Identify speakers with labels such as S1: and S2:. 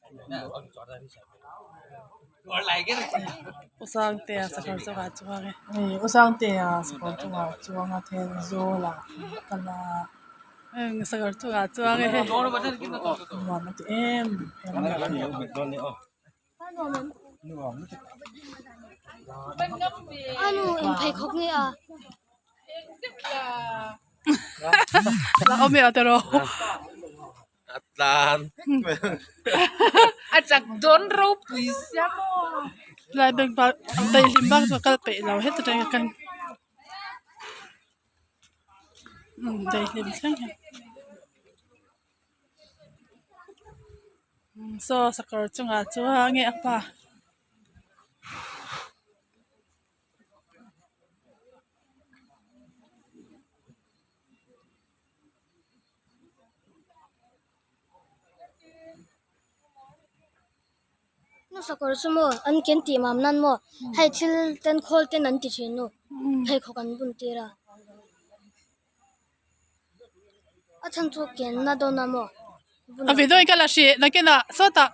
S1: U Sangtea sakawr chungah a chuang e. Hei U Sangtea sakawr chungah a chuang a Thenzawl ah an kal a. Heng sakawr chungah a chuang e hei nuam a ti em em a.
S2: Anu eng pheikhawk nge a?
S1: La awm e a tiraw.
S3: A tlan
S4: A chak dawn ropui sia maw.
S1: Lai bank bak daihlim bak chu a kal peih lo heti reng a kan umm daihlim thleng hian saw sakawr chungah chuan nge a pa.
S2: Nu sakawr chu maw an ken tih mam nan maw hei thil ten khawl ten an ti thin nu pheikhawk an bun tir a a chhan chu ken na dawn a maw
S1: a video in ka la hrih nakinah sawtah.